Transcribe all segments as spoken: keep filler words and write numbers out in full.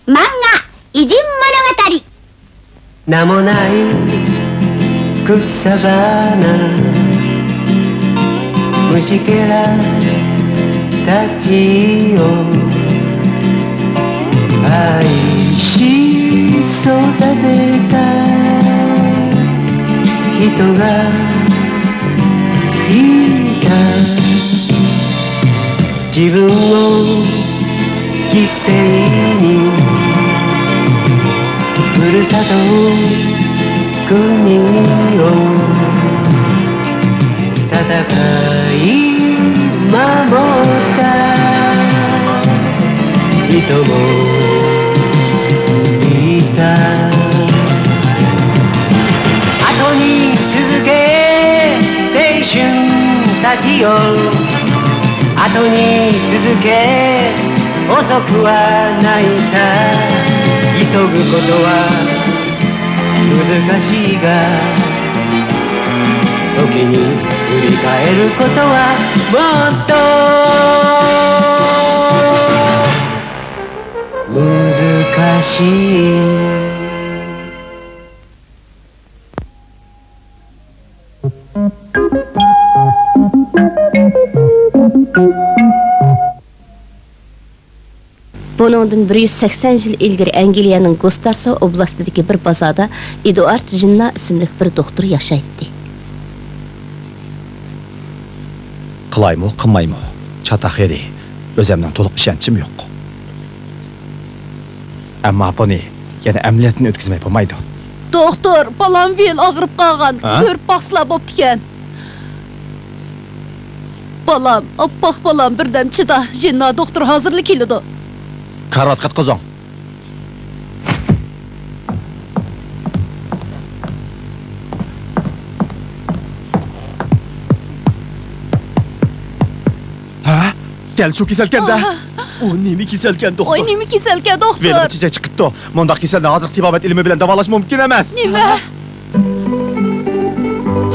漫画偉人物語。名もない草花、虫けらたちを愛し育てた人がいた。自分を犠牲にふるさと国を戦い守った人もいた。後に続け青春たちよ、後に続け、遅くはないさ。急ぐことは難しいが、時に振り返ることはもっと難しい。 بۇنىڭدىن بىر يۈز سەكسەن يىل ئىلگىرى ئەنگلىيەنىڭ گۇستارسا ئوبلاستىدىكى بىر بازاردا ئېدۇئارد ژىننا ئىسىملىك بىر دوختۇر ياشايتتى. قىلايمۇ، قىلمايمۇ، چاتاق ئىدى. ئۆزۈمنىڭ تولۇق ئىشەنچىم يوق. ئەمما بۇنى يەنە ئەمەلىيەتتىن ئۆتكۈزمەي بولمايدۇ. دوختۇر، بالام ۋىل ئاغرىپ قالغان. ھە؟ كۆرۈپ باقسىلا بوپتىكەن. بالام، ئاپئاق بالام، بىردەم چىدا، ژىننا دوختۇر ھازىرلا كېلىدۇ. كارىۋاتقا ياتقۇزۇڭ. ھە؟ دەل شۇ كېسەلكەن-دە. ئاھ. ئۇ نېمە كېسەلكەن، دوختۇر؟ ۋاي، نېمە كېسەلكەن، دوختۇر؟ ۋېنىغا چېچەك چىقىپتۇ. مۇنداق كېسەلنى ھازىرقى تېبابەت ئىلمى بىلەن داۋالاش مۇمكىن ئەمەس. نېمە؟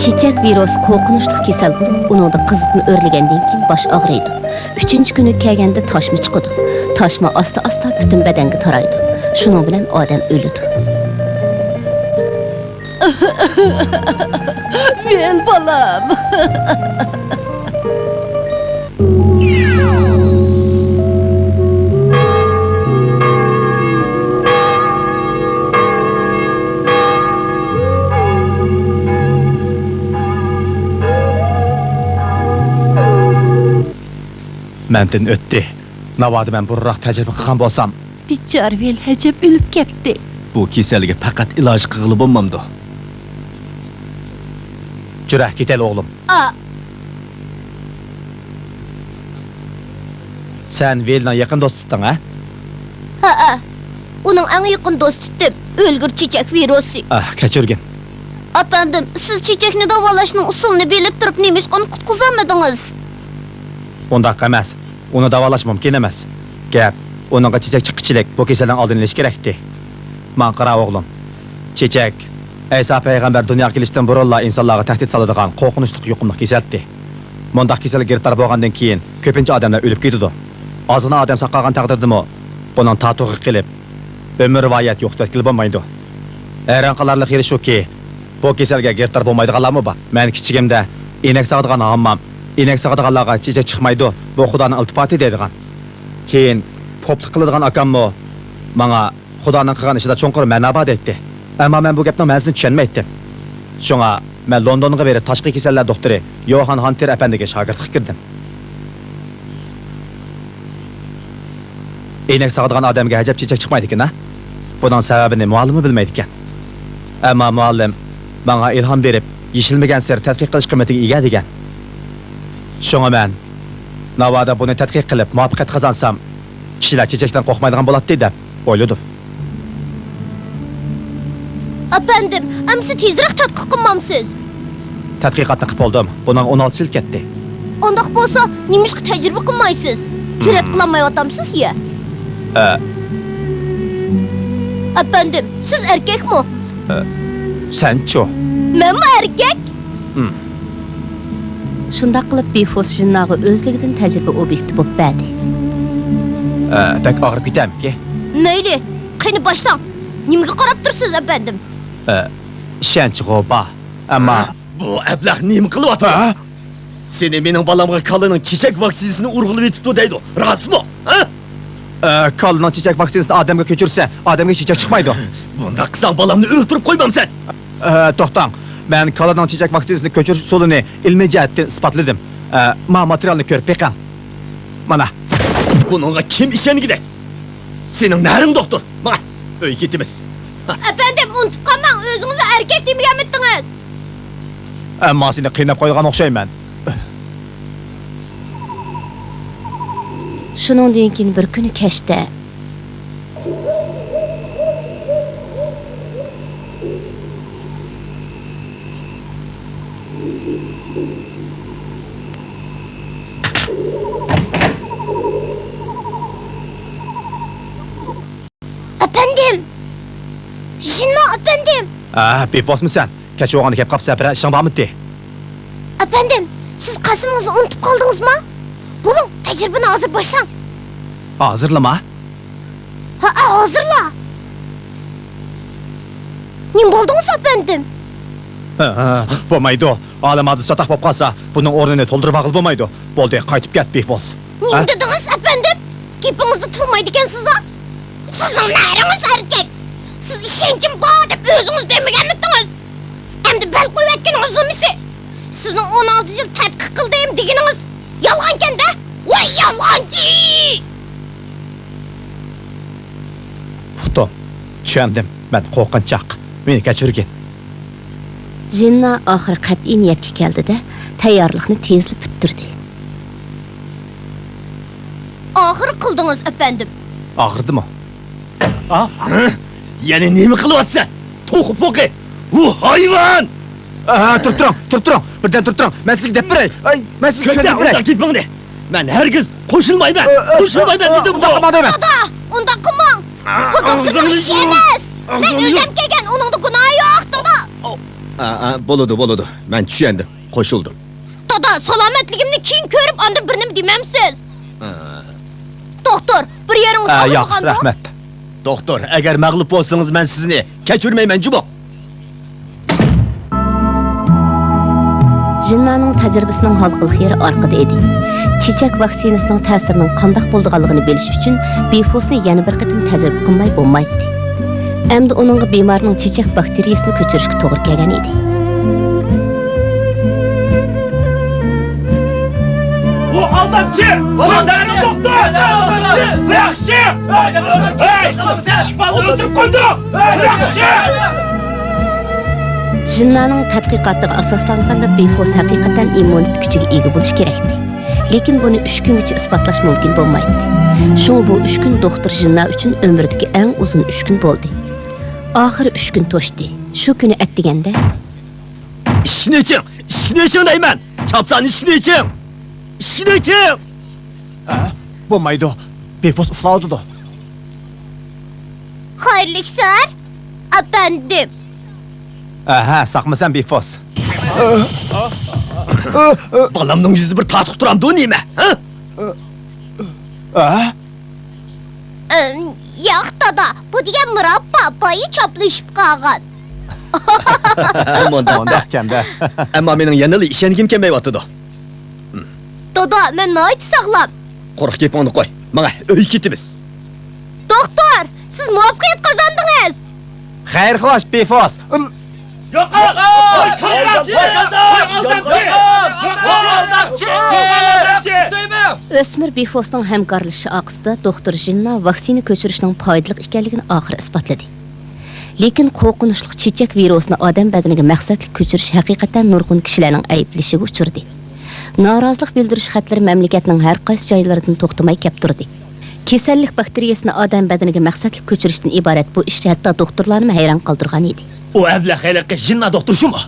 چېچەك ۋىرۇسى قورقۇنچلۇق كېسەل بولۇپ، ئۇنىڭدا قىزىتما ئۆرلىگەندىن كېيىن باش ئاغرىيدۇ. ئۈچىنچى كۈنى كەلگەندە تاشما چىقىدۇ. تاشما ئاستا-ئاستا پۈتۈن بەدەنگە تارايدۇ. شۇنىڭ بىلەن ئادەم ئۆلىدۇ. ۋىل بالام. مەندىن ئۆتتى. ناۋادا مەن بۇرۇنراق تەجرىبە قىلغان بولسام. بىچارە ۋىل ئەجەب ئۆلۈپ كەتتى. بۇ كېسەلگە پەقەت ئىلاج قىلغىلى بولمامدۇ؟ جۈرە، كېتەيلى ئوغلۇم. ئا. سەن ۋىلنىڭ يېقىن دوستىتىڭ، ھە؟ ھەئە. ئۇنىڭ ئەڭ يېقىن دوستىتىم. ئۆلگۈر چېچەك ۋىرۇسى. ئاھ، كەچۈرگىن. ئەپەندىم، سىز چېچەكنى داۋالاشنىڭ ئۇسۇلىنى بىلىپ تۇرۇپ، نېمىشقا ئۇنى قۇتقۇزالمىدىڭىز؟ ئۇنداق ئەمەس. ئۇنى داۋالاش مۇمكىن ئەمەس. گەپ ئۇنىڭغا چېچەك چىققۇچىلىك بۇ كېسەلنىڭ ئالدىنى ئېلىش كېرەكتى. ماڭا قارا، ئوغلۇم. چېچەك ئەيسا پەيغەمبەر دۇنياغا كېلىشتىن بۇرۇنلا ئىنسانلارغا تەھدىت سالىدىغان قورقۇنچلۇق يۇقۇملۇق كېسەلتى. مۇنداق كېسەلگە گىرىپتار بولغاندىن كېيىن، كۆپىنچە ئادەملەر ئۆلۈپ كېتىدۇ. ئازغىنا ئادەم ساقايغان تەقدىردىمۇ، بۇنىڭ تاتۇغى قېلىپ، ئۆمۈر رىۋايەت يوقىتىۋەتكىلى بولمايدۇ. ھەيران قالارلىق يېرى شۇكى، بۇ كېسەلگە گىرىپتار بولمايدىغانلارمۇ بار. مەن كىچىكىمدە ئىنەك ساغىدىغان ھاممام، ئىنەك ساغىدىغانلارغا چېچەك چىقمايدۇ، بۇ خۇدانىڭ ئىلتىپاتى دەيدىغان. كېيىن پوپلۇق قىلىدىغان ئاكاممۇ ماڭا خۇدانىڭ قىلغان ئىشىدا چوڭقۇر مەنا بار دەيتتى. ئەمما مەن بۇ گەپنىڭ مەنىسىنى چۈشەنمەيتتىم. شۇڭا مەن لوندونغا بېرىپ تاشقى كېسەللەر دوختۇرى يوھان ھانتېر ئەپەندىگە شاگىرتلىققا كىردىم. ئىنەك ساغىدىغان ئادەمگە ئەجەب چېچەك چىقمايدىكەن-ھە؟ بۇنىڭ سەۋەبىنى مۇئەللىممۇ بىلمەيدىكەن. ئەمما مۇئەللىم ماڭا ئىلھام بېرىپ، يېشىلمىگەنسېرى تەتقىق قىلىش قىممىتىگە ئىگە دېگەن. شۇڭا مەن، ناۋادا بۇنى تەتقىق قىلىپ مۇۋەپپەقىيەت قازانسام، كىشىلەر چېچەكتىن قورقمايدىغان بولاتتى دەپ ئويلىدىم. ئەپەندىم، ئەمىسە تېزرەك تەتقىق قىلمامسىز؟ تەتقىقاتنى قىپ بولدۇم. بۇنىڭغا ئون ئالتە يىل كەتتى. ئۇنداق بولسا، نېمىشقا تەجرىبە قىلمايسىز؟ جۈرئەت قىلالمايۋاتامسىز يا؟ ئە. ئەپەندىم، سىز ئەركەكمۇ؟ ئە، سەنچۇ؟ مەنمۇ ئەركەك. ھىم. شۇنداق قىلىپ، بىفوس ژىنناغا ئۆزلۈكىدىن تەجرىبە ئوبيېكتى بولۇپ بەردى. ئە، بەك ئاغرىپ كېتەمكى؟ مەيلى، قېنى باشلاڭ. نېمىگە قاراپ تۇرىسىز، ئەپەندىم؟ ئە، ئىشەنچ غوبا. ئەمما بۇ ئەبلەخ نېمە قىلىۋاتىدۇ؟ ھە؟ سېنى مېنىڭ بالامغا كالىنىڭ چېچەك ۋاكسىنىسىنى ئۇرغىلىۋېتىپتۇ دەيدۇ. راستمۇ؟ ھە؟ ئە، كالىنىڭ چېچەك ۋاكسىنىسىنى ئادەمگە كۆچۈرسە، ئادەمگە چېچەك چىقمايدۇ. بۇنداق قىلساڭ بالامنى ئۆلتۈرۈپ قويمامسەن؟ ئە، توختاڭ. مەن كالىنىڭ چېچەك ۋاكسىنىسىنى كۆچۈرۈش ئۇسۇلىنى ئىلمىي جەھەتتىن ئىسپاتلىدىم. ئە، ما ماتېرىيالنى كۆرۈپ بېقىڭ. مانا. بۇنىڭغا كىم ئىشەنگۈدەك؟ سېنىڭ نەرىڭ دوختۇر. ماڭە، ئۆيگە كېتىمىز. ئەپەندىم، ئۇنتۇپ قالماڭ، ئۆزىڭىزنى ئەركەك دېمىگەنمىدىڭىز؟ ئەمما سېنى قىيناپ قويغان ئوخشايمەن. شۇنىڭدىن كېيىن بىر كۈنى كەچتە. ئەپەندىم! ژىننا ئەپەندىم! ئە، بىفوسمۇ سەن؟ كەچ بولغاندا كەپ قاپسەن، بىرەر ئىشىڭ بارمىدى؟ ئەپەندىم، سىز قەسىمىڭىزنى ئۇنتۇپ قالدىڭىزمۇ؟ بولۇڭ، تەجرىبىنى ھازىر باشلاڭ. ھازىرلىما؟ ھە، ھازىرلا. نېمە بولدىڭىز، ئەپەندىم؟ ھە، ھە، بولمايدۇ. ئالەم ھادىسە چاتاق بولۇپ قالسا، بۇنىڭ ئورنىنى تولدۇرۇۋالغىلى بولمايدۇ. بولدى، قايتىپ كەت، بىفوس. نېمە ھە؟ دېدىڭىز، ئەپەندىم؟ گېپىڭىزدە تۇرمايدىكەنسىز-ھە. سىزنىڭ نەرىڭىز ئەركەك. سىز ئىشەنچىم بار دەپ ئۆزىڭىز دېمىگەنمىدىڭىز؟ ئەمدى بەل قويۇۋەتكىنىڭىز نېمىسى؟ سىزنىڭ ئون ئالتە يىل تەتقىق قىلدىم دېگىنىڭىز يالغانكەن-دە؟ ۋاي يالغانچى! ئۇقتۇم، چۈشەندىم. مەن قورقۇنچاق. مېنى كەچۈرگىن. ژىننا ئاخىرى قەتئىي نىيەتكە كەلدى-دە، تەييارلىقنى تېزلا پۈتتۈردى. ئاخىرى قىلدىڭىز، ئەپەندىم. ئاغرىدىمۇ؟ ئا؟ يەنە نېمە قىلىۋاتىسەن؟ توخۇ پوقى! ئۇ ھايۋان! ئا، تۇرۇپ تۇرۇڭ، تۇرۇپ تۇرۇڭ، بىردەم تۇرۇپ تۇرۇڭ. مەن سىزگە دەپ بېرەي. ئاي، مەن سىزگە چۈشەندۈرۈپ بېرەي. ئۇنداق گېپىڭنى. مەن ھەرگىز قوشۇلمايمەن. ئا، ئا، قوشۇلمايمەن ئا، دېدىمغۇ. ئۇنداق قىلماڭ دەيمەن. دادا، ئۇنداق قىلماڭ. ئا، بۇ دوختۇرنىڭ ئىشى ئەمەس. مەن ئۆزۈم كەلگەن، ئۇنىڭدا گۇناھى يوق، دادا. ئا، ئا، بولىدۇ، بولىدۇ. مەن چۈشەندىم. قوشۇلدۇم. دادا، سالامەتلىكىمنى كېيىن كۆرۈپ، ئاندىن بىر نېمە دېمەمسىز؟ ھە. دوختۇر، بىر يېرىڭىز ئا، ياق، ئاغرىمىغاندۇ؟ رەھمەت. دوختۇر، ئەگەر مەغلۇپ بولسىڭىز، مەن سىزنى كەچۈرمەيمەن جۇمۇ. ژىننانىڭ تەجرىبىسىنىڭ ھالقىلىق يېرى ئارقىدا ئىدى. چېچەك ۋاكسىنىسىنىڭ تەسىرىنىڭ قانداق بولىدىغانلىقىنى بىلىش ئۈچۈن بىفوسنى يەنە بىر قېتىم تەجرىبە قىلماي بولمايتتى. ئەمدى ئۇنىڭغا بىمارنىڭ چېچەك باكتېرىيەسىنى كۆچۈرۈشكە توغرا كەلگەن ئىدى. بۇ ئالدامچى! بۇ دوختۇر! بۇ ياخشى! ھەي! ئىشقىلىپ ئۆلتۈرۈپ قويدۇق! بۇ ياخشى! ژىننانىڭ تەتقىقاتىغا ئاساسلانغاندا، بىفوس ھەقىقەتەن ئىممۇنىتېت كۈچىگە ئىگە بولۇشى كېرەكتى. لېكىن بۇنى ئۈچ كۈنگىچە ئىسپاتلاش مۇمكىن بولمايتتى. شۇڭا بۇ ئۈچ كۈن دوختۇر ژىننا ئۈچۈن ئۆمرىدىكى ئەڭ ئۇزۇن ئۈچ كۈن بولدى. ئاخىرى ئۈچ كۈن توشتى. شۇ كۈنى ئەتىگەندە. ئىشىكنى ئېچىڭ! ئىشىكنى ئېچىڭ دەيمەن! چاپسان ئىشىكنى ئېچىڭ! ئىشىكنى ئېچىڭ! ھە؟ بولمايدۇ. بىفوس ئۇخلاۋاتىدۇ. خەيرلىك سەھەر، ئەپەندىم. ئەھە، ساقمۇسەن، بىفوس؟ بالامنىڭ يۈزىدە بىر تاتۇق تۇرامدۇ نېمە؟ ھە؟ ئە؟ ئەم، ياق، دادا، بۇ دېگەن مىراب پاپايى چاپلىشىپ قالغان. مۇنداق. مۇنداقكەن-دە. ئەمما مېنىڭ يەنىلا ئىشەنگۈم كەلمەيۋاتىدۇ. دادا، مەن ناھايىتى ساغلام. قۇرۇق گېپىڭنى قوي. ماڭە، ئۆيگە كېتىمىز. دوختۇر، سىز مۇۋەپپەقىيەت قازاندىڭىز. خەير خوش، بىفوس. ئىم. يوقال! ئالدامچى! ئالدامچى! ئۆسمۈر بىفوسنىڭ ھەمكارلىشىشى ئارقىسىدا دوختۇر ژىننا ۋاكسىنا كۆچۈرۈشنىڭ پايدىلىق ئىكەنلىكىنى ئاخىرى ئىسپاتلىدى. لېكىن قورقۇنچلۇق چېچەك ۋىرۇسىنى ئادەم بەدىنىگە مەقسەتلىك كۆچۈرۈش ھەقىقەتەن نۇرغۇن كىشىلەرنىڭ ئەيىبلىشىگە ئۇچرىدى. نارازىلىق بىلدۈرۈش خەتلىرى مەملىكەتنىڭ ھەر قايسى جايلىرىدىن توختىماي كەپ تۇردى. كېسەللىك باكتېرىيەسىنى ئادەم بەدىنىگە مەقسەتلىك كۆچۈرۈشتىن ئىبارەت بۇ ئىش ھەتتا دوختۇرلارنىمۇ ھەيران قالدۇرغان ئىدى. ئۇ ئەبلەخ ھېلىقى ژىننا دوختۇر شۇمۇ؟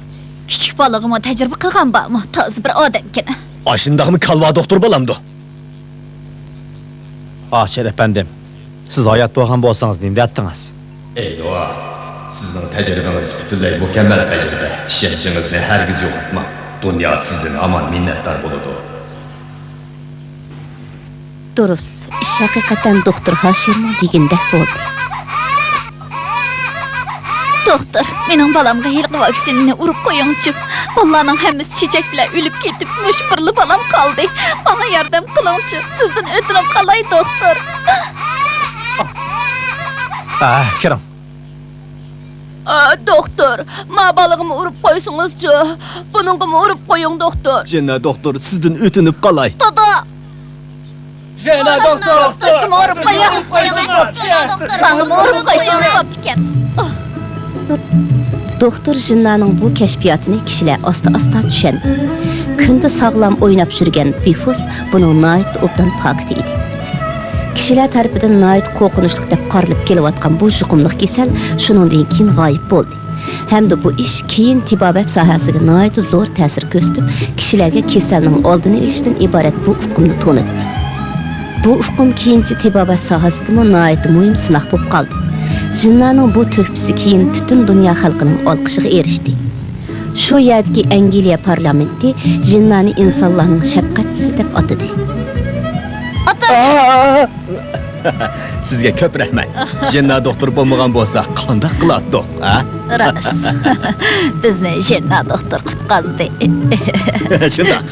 كىچىك بالىغىمۇ تەجرىبە قىلغان بارمۇ؟ تازا بىر ئادەمكەن. ئاشۇنداقمۇ كالۋا دوختۇر بالامدۇ؟ ئاشىر ئەپەندىم، سىز ھايات بولغان بولسىڭىز نېمە دەتتىڭىز؟ ئېدۋارد، سىزنىڭ تەجرىبىڭىز پۈتۈنلەي مۇكەممەل تەجرىبە. ئىشەنچىڭىزنى ھەرگىز يوقاتماڭ. دۇنيا سىزدىن ھامان مىننەتدار بولىدۇ. دۇرۇس، ئىش ھەقىقەتەن دوختۇر ھاشىرنىڭ دېگىنىدەك بولدى. دوختۇر، مېنىڭ بالامغا ھېلىقى ۋاكسىنىنى ئۇرۇپ قويۇڭچۇ. بالىلارنىڭ ھەممىسى چېچەك بىلەن ئۆلۈپ كېتىپ، مۇشۇ بىرلا بالام قالدى. ماڭا ياردەم قىلىڭچۇ، سىزدىن ئۆتۈنۈپ قالاي، دوختۇر. ئا، كىرىڭ. ئا، دوختۇر، ما بالىغىمۇ ئۇرۇپ قويسىڭىزچۇ؟ بۇنىڭغىمۇ ئۇرۇپ قويۇڭ، دوختۇر. جىننا دوختۇر، سىزدىن ئۆتۈنۈپ قالاي. دادا! جىننا دوختۇر! دوختۇرغىمۇ ئۇرۇپ قويۇڭ. ماڭىمۇ ئۇرۇپ قويسىڭىز بوپتىكەن. دوختۇر جىننانىڭ بۇ كەشپىياتىنى كىشىلەر ئاستا-ئاستا چۈشەندى. كۈندە ساغلام ئويناپ يۈرگەن بىفۇس بۇنىڭ ناھايىتى ئوبدان پاكىتى ئىدى. كىشىلەر تەرىپىدىن ناھايىتى قورقۇنچلۇق دەپ قارىلىپ كېلىۋاتقان بۇ يۇقۇملۇق كېسەل شۇنىڭدىن كېيىن غايىب بولدى. ھەمدە بۇ ئىش كېيىن تېبابەت ساھەسىگە ناھايىتى زور تەسىر كۆرسىتىپ، كىشىلەرگە كېسەلنىڭ ئالدىنى ئېلىشتىن ئىبارەت بۇ ئۇقۇمنى تونۇتتى. بۇ ئۇقۇم كېيىنچە تېبابەت ساھەسىدىمۇ ناھايىتى مۇھىم سىناق بولۇپ قالدى. جىننانىڭ بۇ تۆھپىسى كېيىن پۈتۈن دۇنيا خەلقىنىڭ ئالقىشىغا ئېرىشتى. شۇ يەردىكى ئەنگلىيە پارلامېنتى جىننانى ئىنسانلارنىڭ شەپقەتچىسى دەپ ئاتىدى. سىزگە كۆپ رەھمەت. جىننا دوختۇر بولمىغان بولسا قانداق قىلاتتۇق، ھە؟ راست. بىزنى جىننا دوختۇر قۇتقازدى. شۇنداق.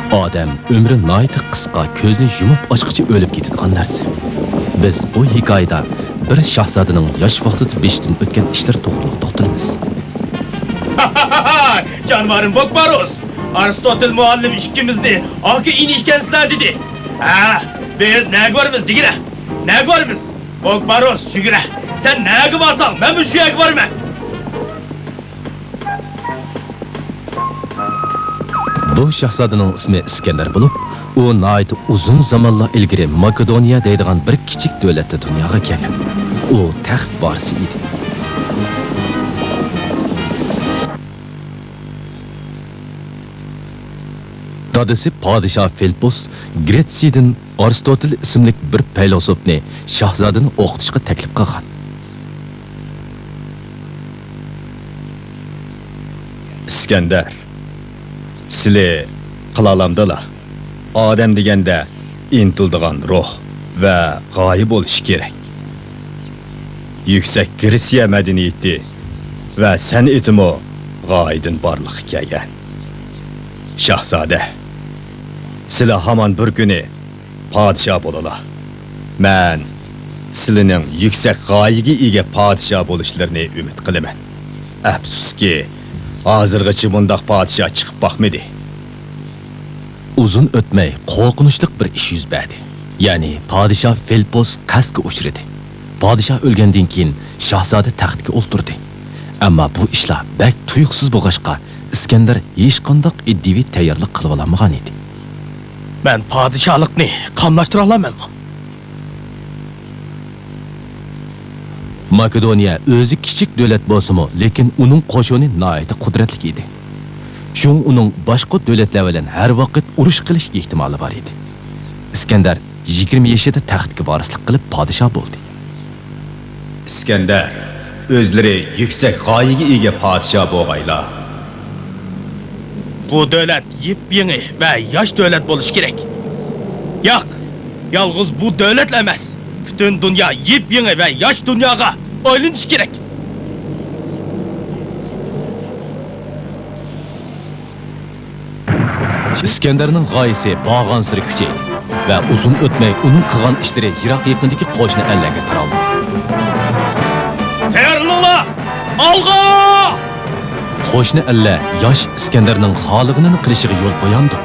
ئادەم ئۆمرى ناھايىتى قىسقا، كۆزنى يۇمۇپ ئاچقىچە ئۆلۈپ كېتىدىغان نەرسە. بىز بۇ ھېكايىدە بىر شاھزادىنىڭ ياش ۋاقتىدا بېشىدىن ئۆتكەن ئىشلىرى توغرىلىق توختىلىمىز. جانىۋارىم بوكباروس! ئارستوتىل مۇئەللىم ئىككىمىزنى ئاكا-ئىنى ئىكەنسىلەر دېدى. ھە، بىز نەگە بارىمىز دېگىنە؟ نەگە بارىمىز؟ بوكباروس، يۈگۈرە! سەن نەگە بارساڭ، مەنمۇ شۇ يەرگە بارىمەن! بۇ شاھزادىنىڭ ئىسمى ئىسكەندەر بولۇپ، ئۇ ناھايىتى ئۇزۇن زامانلار ئىلگىرى ماكېدونىيە دەيدىغان بىر كىچىك دۆلەتتە دۇنياغا كەلگەن. ئۇ تەخت ۋارىسى ئىدى. دادىسى پادىشاھ فىلىپپوس گرېتسىيىدىن ئارستوتىل ئىسىملىك بىر پەيلاسوپنى شاھزادىنى ئوقۇتۇشقا تەكلىپ قىلغان. ئىسكەندەر، سىلى قىلالامدىلا؟ ئادەم دېگەندە ئىنتىلىدىغان روھ ۋە غايە بولۇشى كېرەك. يۈكسەك گرېتسىيە مەدەنىيىتى ۋە سەنئىتىمۇ غايىدىن بارلىققا كەلگەن. شاھزادە، سىلى ھامان بىر كۈنى پادىشاھ بولىلا. مەن سىلىنىڭ يۈكسەك غايىگە ئىگە پادىشاھ بولۇشلىرىنى ئۈمىد قىلىمەن. ئەپسۇسكى، ھازىرغىچە بۇنداق پادىشاھ چىقىپ باقمىدى. ئۇزۇن ئۆتمەي قورقۇنچلۇق بىر ئىش يۈز بەردى. يەنى پادىشاھ فىلىپپوس قەستكە ئۇچرىدى. پادىشاھ ئۆلگەندىن كېيىن شاھزادە تەختكە ئولتۇردى. ئەمما بۇ ئىشلار بەك تۇيۇقسىز بولغاچقا، ئىسكەندەر ھېچقانداق ئىدىيىۋى تەييارلىق قىلىۋالالمىغان ئىدى. مەن پادىشاھلىقنى قاملاشتۇرالامەنمۇ؟ ماكېدونىيە ئۆزى كىچىك دۆلەت بولسىمۇ، لېكىن ئۇنىڭ قوشۇنى ناھايىتى قۇدرەتلىك ئىدى. شۇڭا ئۇنىڭ باشقا دۆلەتلەر بىلەن ھەر ۋاقىت ئۇرۇش قىلىش ئېھتىمالى بار ئىدى. ئىسكەندەر يىگىرمە يېشىدا تەختكە ۋارىسلىق قىلىپ پادىشاھ بولدى. ئىسكەندەر ئۆزلىرى يۈكسەك غايىگە ئىگە پادىشاھ بولغايلا. بۇ دۆلەت يېپيېڭى ۋە ياش دۆلەت بولۇشى كېرەك. ياق، يالغۇز بۇ دۆلەتلا ئەمەس، پۈتۈن دۇنيا يېپيېڭى ۋە ياش دۇنياغا ئايلىنىشى كېرەك. ئىسكەندەرنىڭ غايىسى بارغانسېرى كۈچەيدى ۋە ئۇزۇن ئۆتمەي ئۇنىڭ قىلغان ئىشلىرى يىراق يېقىندىكى قوشنا ئەللەرگە تارالدى. تەييارلىنىڭلار! ئالغا! قوشنا ئەللەر ياش ئىسكەندەرنىڭ خالىغىنىنى قىلىشىغا يول قويامدۇ؟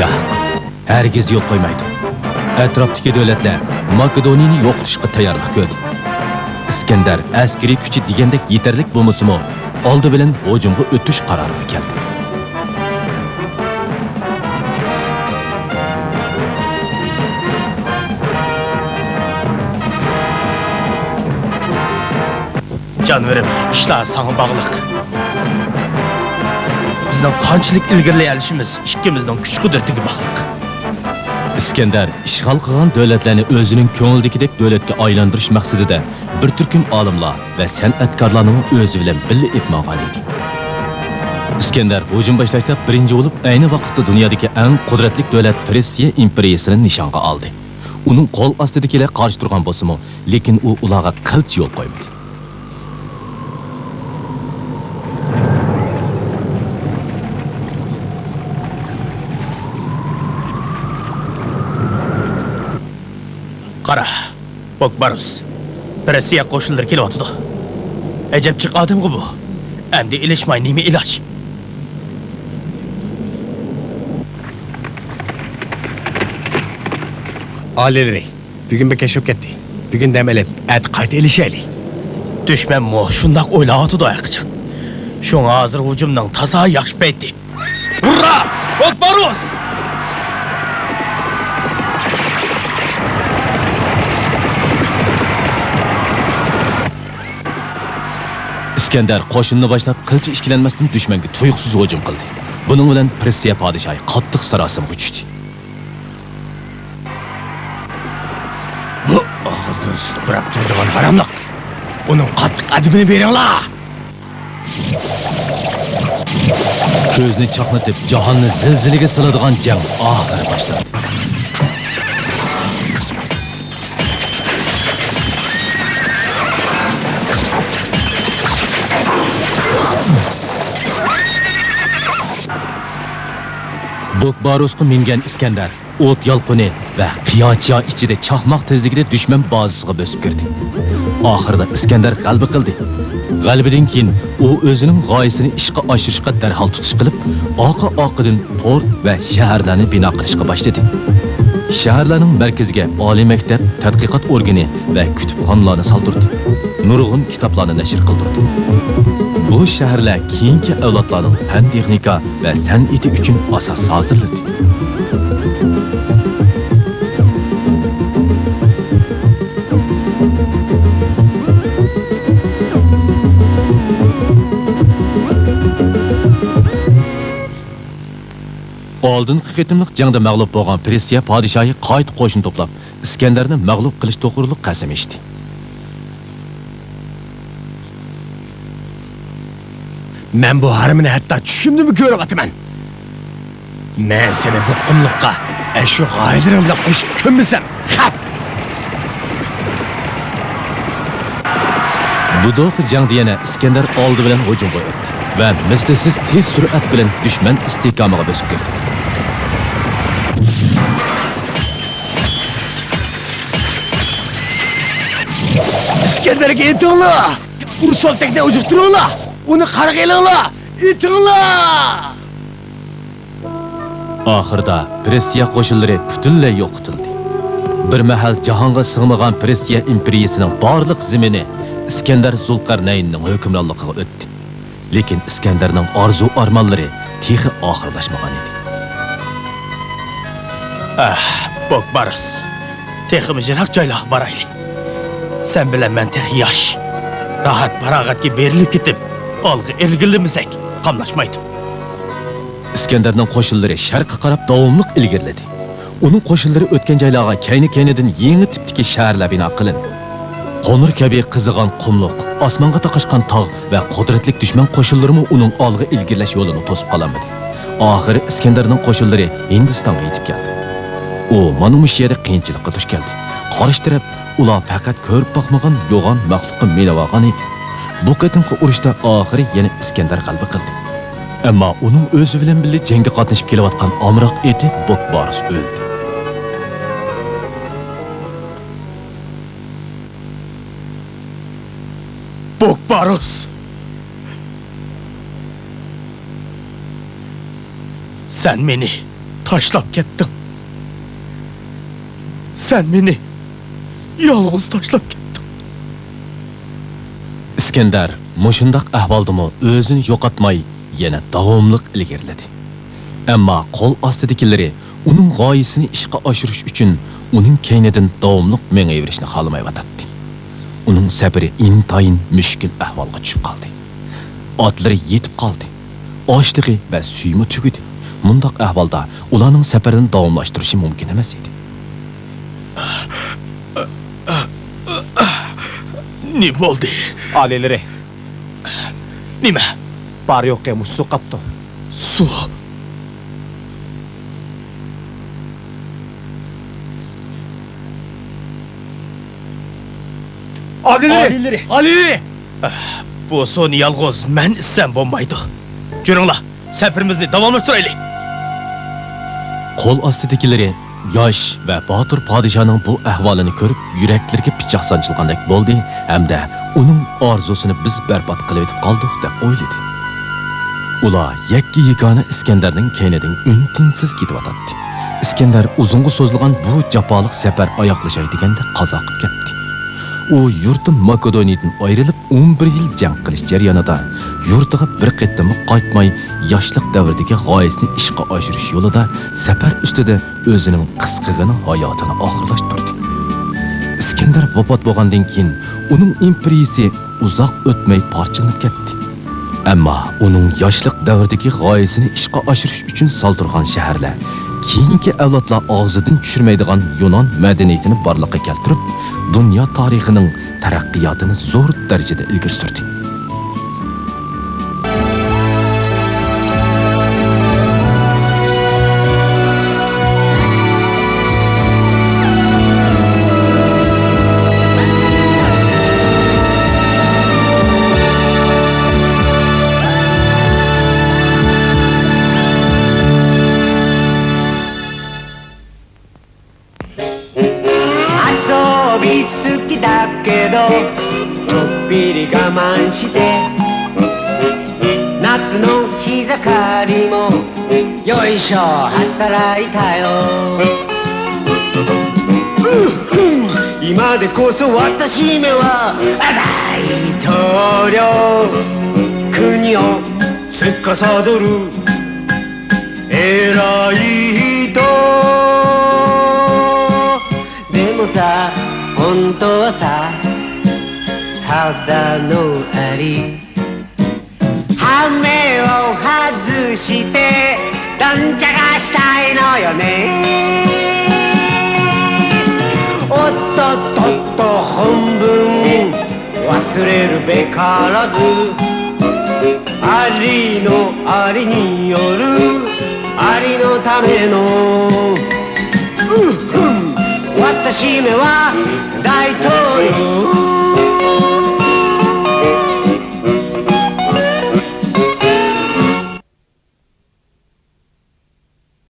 ياق، ھەرگىز يول قويمايدۇ. ئەتراپتىكى دۆلەتلەر ماكېدونىيىنى يوقىتىشقا تەييارلىق كۆردى. ئىسكەندەر ئەسكىرىي كۈچى دېگەندەك يېتەرلىك بولمىسىمۇ، ئالدى بىلەن ھۇجۇمغا ئۆتۈش قارارىغا كەلدى. جانىۋىرىم، ئىشلار ساڭا باغلىق. بىزنىڭ قانچىلىك ئىلگىرىلىيەلىشىمىز ئىككىمىزنىڭ كۈچ-قۇدرىتىگە باغلىق. ئىسكەندەر ئىشغال قىلغان دۆلەتلەرنى ئۆزىنىڭ كۆڭلىدىكىدەك دۆلەتكە ئايلاندۇرۇش مەقسىتىدە بىر تۈركۈم ئالىملار ۋە سەنئەتكارلارنىمۇ ئۆزى بىلەن بىللە ئېلىپ ماڭغان ئىدى. ئىسكەندەر ھۇجۇم باشلاشتا بىرىنچى بولۇپ ئەينى ۋاقىتتا دۇنيادىكى ئەڭ قۇدرەتلىك دۆلەت پېرسىيە ئىمپېرىيىسىنى نىشانغا ئالدى. ئۇنىڭ قول ئاستىدىكىلەر قارشى تۇرغان بولسىمۇ، لېكىن ئۇ ئۇلارغا قىلچە يول قويمىدى. قارا، بوكباروس، پېرسىيە قوشۇنلىرى كېلىۋاتىدۇ. ئەجەب جىق ئادەمغۇ بۇ. ئەمدى ئېلىشماي نېمە ئىلاج؟ ئالىيلىرى، بۈگۈن بەك كەچ بولۇپ كەتتى. بۈگۈن دەم ئېلىپ، ئەتە قايتا ئېلىشايلى. دۈشمەنمۇ شۇنداق ئويلاۋاتىدۇ ھەرقاچان. شۇڭا ھازىر ھۇجۇمنىڭ تازا ياخشى پەيتى. ھۇررا! بوكباروس! ئىسكەندەر قوشۇننى باشلاپ، قىلچە ئىككىلەنمەستىن دۈشمەنگە تۇيۇقسىز ھۇجۇم قىلدى. بۇنىڭ بىلەن پېرسىيە پادىشاھى قاتتىق ساراسىمىغا چۈشتى. بۇ ئاغزىدىن سۈت پۇراپ تۇرىدىغان ھاراملىق! ئۇنىڭ قاتتىق ئەدىپىنى بېرىڭلار! كۆزنى چاقنىتىپ، جاھاننى زىلزىلىگە سالىدىغان جەڭ ئاخىرى باشلاندى. بوكباروسقا مىنگەن ئىسكەندەر ئوت يالقۇنى ۋە قىيا-چىيا ئىچىدە چاقماق تېزلىكىدە دۈشمەن بازىسىغا بۆسۈپ كىردى. ئاخىرىدا ئىسكەندەر غەلىبە قىلدى. غەلىبىدىن كېيىن ئۇ ئۆزىنىڭ غايىسىنى ئىشقا ئاشۇرۇشقا دەرھال تۇتۇش قىلىپ، ئارقا-ئارقىدىن پورت ۋە شەھەرلەرنى بىنا قىلىشقا باشلىدى. شەھەرلەرنىڭ مەركىزىگە ئالىي مەكتەپ، تەتقىقات ئورگىنى ۋە كۇتۇپخانىلارنى سالدۇردى. نۇرغۇن كىتابلارنى نەشر قىلدۇردى. بۇ شەھەرلەر كېيىنكى ئەۋلادلارنىڭ پەن-تېخنىكا ۋە سەنئىتى ئۈچۈن ئاساس ھازىرلىدى. ئالدىنقى قېتىملىق جەڭدە مەغلۇپ بولغان پېرسىيە پادىشاھى قايتا قوشۇن توپلاپ، ئىسكەندەرنى مەغلۇپ قىلىش توغرۇلۇق قەسەم ئىچتى. مەن بۇ ھارمىنى ھەتتا چۈشۈمدىمۇ كۆرۈۋاتىمەن. مەن سېنى بۇ قۇملۇققا ئەشۇ غايىلىرىڭ بىلەن قوشۇپ كۆممىسەم، خەپ! بۇ دوقا جەڭدە يەنە ئىسكەندەر ئالدى بىلەن ھۇجۇمغا ئۆتتى ۋە مىسلىسىز تېز سۈرئەت بىلەن دۈشمەن ئىستىھكامىغا بۆسۈپ كىردى. ئىسكەندەرگە ئېتىڭلار! ئۇرۇش سالتەكنى ئۇجۇقتۇرۇڭلار! ئۇنى قارىغا ئېلىڭلار! ئېتىڭلار! ئاخىرىدا پېرسىيە قوشۇنلىرى پۈتۈنلەي يوقىتىلدى. بىر مەھەل جاھانغا سىغمىغان پېرسىيە ئىمپېرىيىسىنىڭ بارلىق زېمىنى ئىسكەندەر زۇلقەرنەيننىڭ ھۆكۈمرانلىقىغا ئۆتتى. لېكىن ئىسكەندەرنىڭ ئارزۇ-ئارمانلىرى تېخى ئاخىرلاشمىغان ئىدى. ئاھ، بوكباروس، تېخىمۇ يىراق جايلارغا بارايلى. سەن بىلەن مەن تېخى ياش. راھەت-پاراغەتكە بېرىلىپ كېتىپ، ئالغا ئىلگىرىلىمىسەك، قاملاشمايدۇ. ئىسكەندەرنىڭ قوشۇنلىرى شەرققە قاراپ داۋاملىق ئىلگىرىلىدى. ئۇنىڭ قوشۇنلىرى ئۆتكەن جايلارغا كەينى-كەينىدىن يېڭى تىپتىكى شەھەرلەر بىنا قىلىندى. قومۇر كەبى قىزىغان قۇملۇق، ئاسمانغا تاقاشقان تاغ ۋە قۇدرەتلىك دۈشمەن قوشۇنلىرىمۇ ئۇنىڭ ئالغا ئىلگىرىلەش يولىنى توسۇپ قالالمىدى. ئاخىرى ئىسكەندەرنىڭ قوشۇنلىرى ھىندىستانغا يېتىپ كەلدى. ئۇ مانا مۇشۇ يەردە قىيىنچىلىققا دۇچ كەلدى. قارشى تەرەپ ئۇلار پەقەت كۆرۈپ باقمىغان يوغان مەخلۇققا مىنىۋالغان ئىدى. بۇ قېتىمقى ئۇرۇشتا ئاخىرى يەنە ئىسكەندەر غەلىبە قىلدى. ئەمما ئۇنىڭ ئۆزى بىلەن بىللە جەڭگە قاتنىشىپ كېلىۋاتقان ئامراق ئېتى بوكباروس ئۆلدى. بوكباروس! سەن مېنى تاشلاپ كەتتىڭ. سەن مېنى يالغۇز تاشلاپ كەتتىڭ. ئىسكەندەر مۇشۇنداق ئەھۋالدىمۇ ئۆزىنى يوقاتماي، يەنە داۋاملىق ئىلگىرىلىدى. ئەمما قول ئاستىدىكىلىرى ئۇنىڭ غايىسىنى ئىشقا ئاشۇرۇش ئۈچۈن ئۇنىڭ كەينىدىن داۋاملىق مېڭىۋېرىشنى خالىمايۋاتاتتى. ئۇنىڭ سەپىرى ئىنتايىن مۈشكۈل ئەھۋالغا چۈشۈپ قالدى. ئاتلىرى يېتىپ قالدى. ئاشلىقى ۋە سۈيىمۇ تۈگىدى. مۇنداق ئەھۋالدا ئۇلارنىڭ سەپىرىنى داۋاملاشتۇرۇشى مۇمكىن ئەمەس ئىدى. نېمە بولدى؟ ئالىيلىرى. نېمە؟ بار يوقى مۇشۇ سۇ قاپتۇ. سۇ؟ ئالىيلىرى! ئالىيلىرى! ئالىيلىرى! بۇ سۇنى يالغۇز مەن ئىچسەم بولمايدۇ. جۈرۈڭلار، سەپىرىمىزنى داۋاملاشتۇرايلى. قول ئاستىدىكىلىرى ياش ۋە باتۇر پادىشاھنىڭ بۇ ئەھۋالىنى كۆرۈپ، يۈرەكلىرىگە پىچاق سانجىلغاندەك بولدى ھەمدە ئۇنىڭ ئارزۇسىنى بىز بەربات قىلىۋېتىپ قالدۇق، دەپ ئويلىدى. ئۇلار يەككە-يېگانە ئىسكەندەرنىڭ كەينىدىن ئۈن-تىنسىز كېتىۋاتاتتى. ئىسكەندەر ئۇزۇنغا سوزۇلغان بۇ جاپالىق سەپەر ئاياغلىشاي دېگەندە قازا قىلىپ كەتتى. ئۇ يۇرتى ماكېدونىيىدىن ئايرىلىپ، ئون بىر يىل جەڭ قىلىش جەريانىدا يۇرتىغا بىر قېتىممۇ قايتماي، ياشلىق دەۋرىدىكى غايىسىنى ئىشقا ئاشۇرۇش يولىدا سەپەر ئۈستىدە ئۆزىنىڭ قىسقىغىنە ھاياتىنى ئاخىرلاشتۇردى. ئىسكەندەر ۋاپات بولغاندىن كېيىن، ئۇنىڭ ئىمپېرىيىسى ئۇزاق ئۆتمەي پارچىلىنىپ كەتتى. ئەمما ئۇنىڭ ياشلىق دەۋرىدىكى غايىسىنى ئىشقا ئاشۇرۇش ئۈچۈن سالدۇرغان شەھەرلەر كېيىنكى ئەۋلادلار ئاغزىدىن چۈشۈرمەيدىغان يۇنان مەدەنىيىتىنى بارلىققا كەلتۈرۈپ، دۇنيا تارىخىنىڭ تەرەققىياتىنى زور دەرىجىدە ئىلگىرى سۈردى. 遊び好きだけど、ちょっぴり我慢して、夏の日盛りも、よいしょ、働いたよ。今でこそ私めは大統領、国を司る偉い人。でもさ、本当はさ、ただのアリ。羽目を外して、どんちゃかしたいのよね。おっとっとっと、本分忘れるべからず。 ありのありによる、ありのための。私めは大統領。